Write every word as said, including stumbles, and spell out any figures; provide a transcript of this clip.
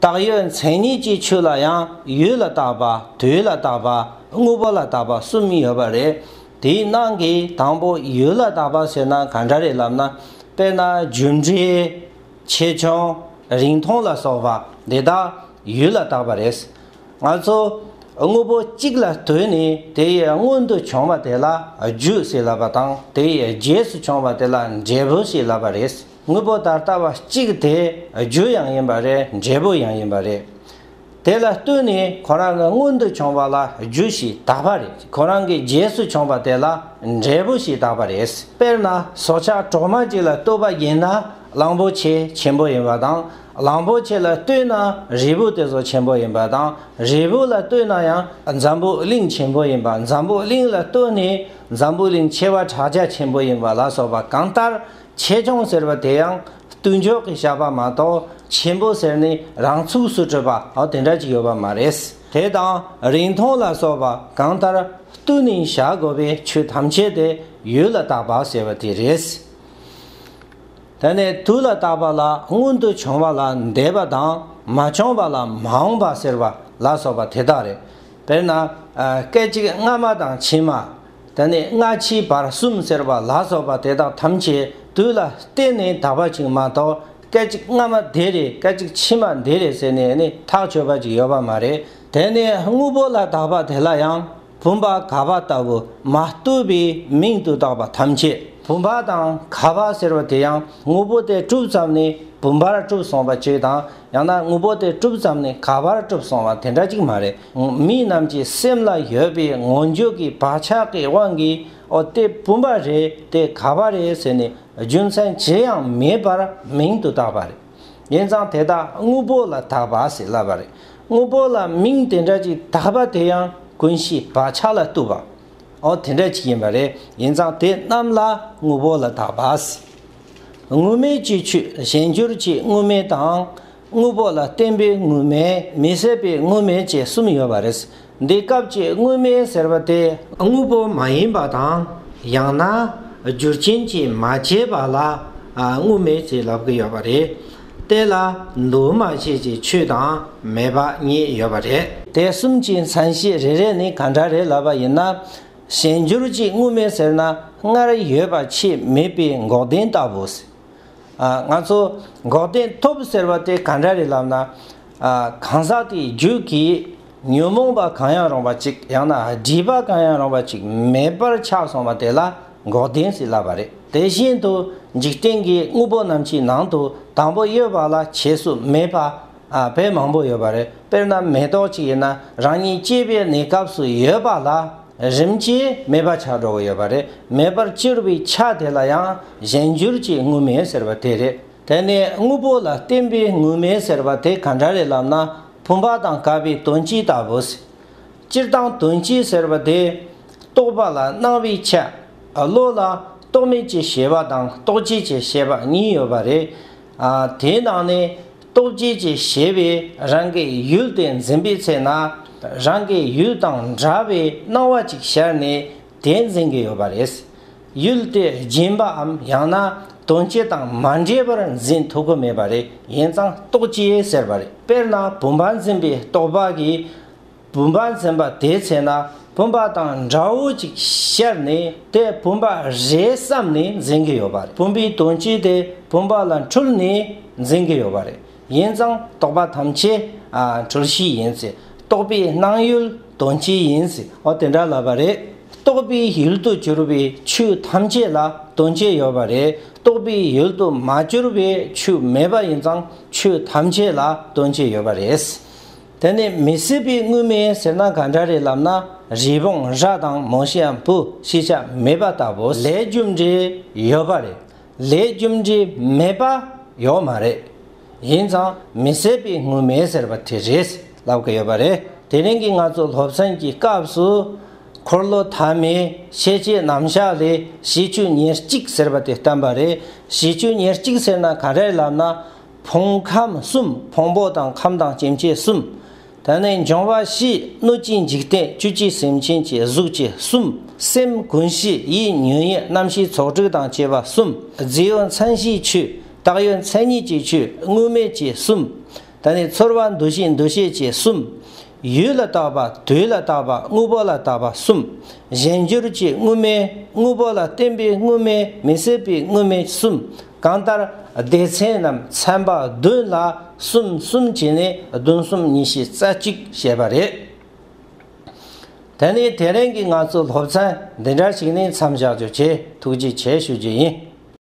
བཏགས་ཡོད་མཚན་ཉིད་ཀྱི་ཆོས་ལ་ཡང་ཡུལ་ལ་བཏགས་པ། དུས་ལ་བཏགས་པ། དངོས་པོ་ལ་བཏགས་པ་གསུམ་ཡོད་པ་རེད། དེའི་ནང་གི་དང་པོ་ཡུལ་ལ་བཏགས་པ་ཟེར་ན་ག་འདྲ་རེད་ལབ་ན། དཔེར་ན་རྒྱུ་འབྲས། ཆེ་ཆུང་། རིང་ཐུང་ལ་སོགས་པ་འདི་དག་ཡུལ་ལ་བཏགས་པ་རེད། ང་ཚོ་དངོས་པོ་གཅིག་ལ་ལྟོས་ནས་དེ་ཡི་སྔོན་དུ་བྱུང་བ་དེ་ལ་རྒྱུ་ཞེས་ལབ་པ་དང་། དེ་ཡི་རྗེས་སུ་བྱུང་བ་དེ་ལ་འབྲས་བུ་ཞེས་ལབ་པ་རེད། དངོས་པོ་ད་ལྟ་བ་གཅིག་དེ་རྒྱུ་ཡང་ཡིན་པ་རེད། འབྲས་བུ་ཡང་ཡིན་པ་རེད། དེ་ལ་ལྟོས་ནས་ཁོ་རང་གི་སྔོན་དུ་བྱུང་བ་ལ་རྒྱུ་ཞེས་བཏགས་པ་རེད། ཁོ་རང་གི་རྗེས་སུ་བྱུང་བ་དེ་ལ་འབྲས་བུ་ཞེས་བཏགས་པ་རེད། དཔེར་ན་སྲོག་ཆགས་གྲོག་མ་གཅིག་ལ་ལྟོས་པ་ཡིན་ན་གླང་པོ་ཆེ་ཆེན་པོ་ཡིན་པ་དང་། གླང་པོ་ཆེ་ལ་ལྟོས་ན་རུས་བུ་དེ་ཚོ་ཆེན་པོ་ཡིན་པ་དང་། རུས་བུ་ལ་ལྟོས་ན་ཡང་འཛམ་བུ་གླིང་ཆེན་པོ་ཡིན་པ། འཛམ་བུ་གླིང་ལ་ལྟོས་ནས་འཛམ་བུ་གླིང་ཆེ་བ་ཕྲ་རྒྱ་ཆེན་པོ་ཡིན་པ་ལ་སོགས་པ། གང་ལྟར་ཆེ་ཆུང་ཟེར་བ་དེ་ཡང་ལྟོས་འཇོག་གི་བྱ་བ་མ་གཏོགས། ཆེན་པོ་ཟེར་ནས་རང་ཚུགས་སུ་གྲུབ་པ་འོ་དེ་འདྲ་ཅིག་ཡོད་པ་མ་རེད། དེ་དང་རིང་ཐུང་ལ་སོགས་པ་གང་ལྟར་ལྟོས་ནས་བྱ་དགོས་པའི་ཆོས་ཐམས་ཅད་དེ་ཡུལ་ལ་བཏགས་པ་ཟེར་བ་དེ་རེད། དེ་ནས་དུས་ལ་བཏགས་པ་ལ་སྔོན་དུ་བྱུང་བ་ལ་འདས་པ་དང་། མ་བྱུང་བ་ལ་མ་འོངས་པ་ཟེར་བ་ལ་སོགས་པ་དེ་དག་རེད། དཔེར་ན། ཨ། སྐད་ཅིག་སྔ་མ་དང་ཕྱི་མ། དེ་ནས་སྔ་ཕྱི་བར་གསུམ་ཟེར་བ་ལ་སོགས་པ་དེ་དག་ཐམས་ཅད་དུས་ལ་བརྟེན་ནས་བཏགས་པ་ཅིག་མ་གཏོགས། སྐད་ཅིག་སྔ་མ་འདི་རེད། སྐད་ཅིག་ཕྱི་མ་འདི་རེད་ཟེར་ནས་ནི་ཐག་ཆོད་པ་ཅིག་ཡོད་པ་མ་རེད། དེ་ནས་དངོས་པོ་ལ་བཏགས་པ་དེ་ལ་ཡང་བུམ་པ་ག་པ་ལྟ་བུ་མ་ལྟོས་པའི་མིང་དུ་བཏགས་པ་ཐམས་ཅད། བུམ་པ་དང་ག་པ་ཟེར་བ་དེ་ཡང་དངོས་པོ་དེ་གྲུབ་ཙམ་ནས་བུམ་པར་གྲུབ་སོང་བ་ཅིག་དང་། ཡང་ན་དངོས་པོ་དེ་གྲུབ་ཙམ་ནས་ག་པར་གྲུབ་སོང་བ་དེ་འདྲ་ཅིག་མ་རེད། མི་རྣམས་ཀྱི་སེམས་ལ་ཡོད་པའི་མངོན་བརྗོད་ཀྱི་བག་ཆགས་ཀྱི་དབང་གིས། འོ་དེ་བུམ་པ་རེད། དེ་ག་པ་རེད་ཟེར་ནས་རྒྱུ་མཚན་ཅི་ཡང་མེད་པར་མིང་དུ་བཏགས་པ་རེད། ཡིན་ཙང་དེ་དག་དངོས་པོ་ལ་བཏགས་པ་ཟེར་ལབ་པ་རེད། དངོས་པོ་ལ་མིང་དེ་འདྲ་ཅིག་བཏགས་པ་དེ་ཡང་ཀུན་གཞིའི་བག་ཆགས་ལ་ལྟོས་པ། འོ་དེ་འདྲ་ཅིག་ཡིན་པ་རེད། ཡིན་ཙང་དེ་རྣམས་ལ་དངོས་པོ་ལ་བཏགས་པ་ཟེར། དངོས་མེད་ཀྱི་ཆོས། གཞན་འགྱུར་གྱི་དངོས་མེད་དང་། དངོས་པོ་ལ་བརྟེན་པའི་དངོས་མེད། མི་སྲིད་པའི་དངོས་མེད་ཅེས་གསུམ་ཡོད་པ་རེད། འདི་སྐབས་ཀྱི་དངོས་མེད་ཟེར་བ་དེ་དངོས་པོ་མ་ཡིན་པ་དང་། ཡང་ན་རྒྱུ་རྐྱེན་གྱིས་མ་བྱས་པ་ལ་ཨ་དངོས་མེད་ཅེས་ལབ་ཀྱི་ཡོད་པ་རེད། དེ་ལ་འདུ་མ་བྱས་ཀྱི་ཆོས་དང་མེད་པ་གཉིས་ཡོད་པ་རེད། དེ་གསུམ་གྱི་མཚན་གཞི་རེ་རེ་ནི་ག་འདྲ་རེད་ལབ་པ་ཡིན་ན། གཞན་འགྱུར་གྱི་དངོས་མེད་ཟེར་ན་སྔར་ཡོད་པ་ཕྱིས་མེད་པའི་འགོག་བདེན་ལྟ་བུ་ཟེར། ཨ། ང་ཚོ་འགོག་བདེན་ཐོབ་ཟེར་བ་དེ་ག་འདྲ་རེད་ལབ་ན། ཨ། གང་ཟག་དེའི་རྒྱུད་ཀྱི་ཉོན་མོངས་པ་གང་ཡང་རུང་བ་གཅིག། ཡང་ན་སྒྲིབ་པ་གང་ཡང་རུང་བ་གཅིག་མེད་པར་ཆགས་སོང་བ་དེ་ལ་འགོག་བདེན་ཟེར་ལབ་པ་རེད། དེ་བཞིན་དུ་འཇིག་རྟེན་གྱི་དངོས་པོ་རྣམས་ཀྱི་ནང་དུ་དང་པོ་ཡོད་པ་ལ་ཆགས་སུ་མེད་པ། ཨ། དཔེ་མང་པོ་ཡོད་པ་རེད། དཔེར་ན་མེ་ཏོག་ཅིག་ཡིན་ན་རང་ཉིད་སྐྱེས་པའི་གནས་སྐབས་སུ་ཡོད་པ་ལ། རིམ་གྱིས་མེད་པ་ཆགས་འགྲོ་གི་ཡོད་པ་རེད། མེད་པར་གྱུར་པའི་ཆ་དེ་ལ་ཡང་གཞན་འགྱུར་གྱི་དངོས་མེད་ཟེར་བ་དེ་རེད། དེ་ནས་དངོས་པོ་ལ་བརྟེན་པའི་དངོས་མེད་ཟེར་བ་དེ་ག་འདྲ་རེད་ལབ་ན། བུམ་པ་དང་ག་པའི་དོན་སྤྱི་ལྟ་བུ་ཟེར། སྤྱིར་བཏང་དོན་སྤྱི་ཟེར་བ་དེ་རྟོག་པ་ལ་སྣང་བའི་ཆ། བློ་ལ་རྟོག་མེད་ཀྱི་ཤེས་པ་དང་རྟོག་བཅས་ཀྱི་ཤེས་པ་གཉིས་ཡོད་པ་རེད། ཨ། དེའི་ནང་ནས་རྟོག་བཅས་ཀྱི་ཤེས་པས་རང་གི་ཡུལ་དེ་འཛིན་པའི་ཚེ་ན། རང་གི་ཡུལ་དང་འདྲ་བའི་སྣང་བ་ཅིག་ཤར་ནས་དེ་འཛིན་གྱི་ཡོད་པ་རེད། ཡུལ་དེ་བརྗེན་པའམ་ཡང་ན་དོན་སྤྱི་དང་མ་འདྲེས་པར་འཛིན་ཐུབ་ཀྱི་མེད་པ་རེད། ཡིན་ཙང་རྟོག་བཅས་ཟེར་བ་རེད། དཔེར་ན་བུམ་པ་འཛིན་པའི་རྟོག་པ་གིས་བུམ་པ་འཛིན་པ་དེའི་ཚེ་ན་བུམ་པ་དང་འདྲ་བོ་ཅིག་ཤར་ནས་དེ་བུམ་པ་རེད་བསམ་ནས་འཛིན་གྱི་ཡོད་པ་རེད། བུམ་པའི་དོན་སྤྱི་དེ་བུམ་པ་ལ་འཁྲུལ་ནས་འཛིན་གྱི་ཡོད་པ་རེད། ཡིན་ཙང་རྟོག་པ་ཐམས་ཅད་ཨ་འཁྲུལ་གཞི་ཡིན་ཟེར། རྟོག་པའི་སྣང་ཡུལ་དོན་སྤྱི་ཡིན་ཟེར། འོ་དེ་འདྲ་ལབ་པ་རེད། རྟོག་པའི་ཡུལ་དུ་གྱུར་པའི་ཆོས་ཐམས་ཅད་ལ་དོན་སྤྱི་ཡོད་པ་རེད། རྟོག་པའི་ཡུལ་དུ་མ་གྱུར་པའི་ཆོས་མེད་པ་ཡིན་ཙང་ཆོས་ཐམས་ཅད་ལ་དོན་སྤྱི་ཡོད་པ་རེད། དེ་ནས་མི་སྲིད་པའི་དངོས་མེད་ཟེར་ན་ག་འདྲ་རེད་ལབ་ན། རི་བོང་རྭ་དང་མོ་ཤེའམ་བུ་ཤེས་བྱ་མེད་པ་ལྟ་བུ། ལས་རྒྱུ་འབྲས་ཡོད་པ་རེད། ལས་རྒྱུ་འབྲས་མེད་པ་ཡོད་མ་རེད། ཡིན་ཙང་མི་སྲིད་པའི་དངོས་མེད་ཟེར་བ་དེ་རེད་ལབ་ཀྱི་ཡོད་པ་རེད། དེ་རིང་གི་ང་ཚོ་སློབ་ཚན་གྱི་སྐབས་སུ་འཁོར་ལོ་ཐ་མའི་ཤེས་བྱའི་རྣམ་གཞག་ལས་བྱེད་ཆོས་ཉེར་གཅིག་ཟེར་བ་དེ་བསྟན་པ་རེད། བྱེད་ཆོས་ཉེར་གཅིག་ཟེར་ན་ག་རེ་ལབ་ན། ཕུང་ཁམས་གསུམ། ཕུང་པོ་དང་ཁམས་དང་སྐྱེ་མཆེད་གསུམ། དེ་ནས་འབྱུང་བ་བཞི། སྣོད་ཀྱི་འཇིག་རྟེན། བཅུད་ཀྱི་སེམས་ཅན་གྱི་གཟུགས་ཀྱི་གསུམ། སེམས་ཀུན་གཞི། ཡིད་ཉོན་ཡིད། རྣམ་ཤེས་ཚོགས་དྲུག་དང་བཅས་པ་གསུམ། རྫས་ཡོད་མཚན་གཞིའི་ཆོས། བཏགས་ཡོད་མཚན་ཉིད་ཀྱི་ཆོས། དངོས་མེད་ཀྱི་གསུམ། ད་ནི་ཚོར་བ་འདུ་ཤེས་འདུ་ཤེས་བཅས་གསུམ། ཡུལ་ལ་བརྟགས་པ། དུས་ལ་བརྟགས་པ། དངོས་པོ་ལ་བརྟགས་པ་གསུམ། གཞན་འགྱུར་གྱི་དངོས་མེད། དངོས་པོ་ལ་བརྟེན་པའི་དངོས་མེད། མི་སྲིད་པའི་དངོས་མེད་གསུམ། གང་ལྟར་སྡེ་ཚན་རྣམས་ཚན་པ་བདུན་ལ་གསུམ་གསུམ་བྱས་ནས་བདུན་གསུམ་ཉི་ཤུ་རྩ་གཅིག་བཤད་པ་རེད། དེ་ནས་དེ་རིང་གི་ང་ཚོའི་སློབ་ཚན་འདི་འདྲ་ཞིག་ནས་མཚམས་བཞག་རྒྱུ་བྱས། ཐུགས་རྗེ་ཆེ་ཞུ་རྒྱུ་ཡིན།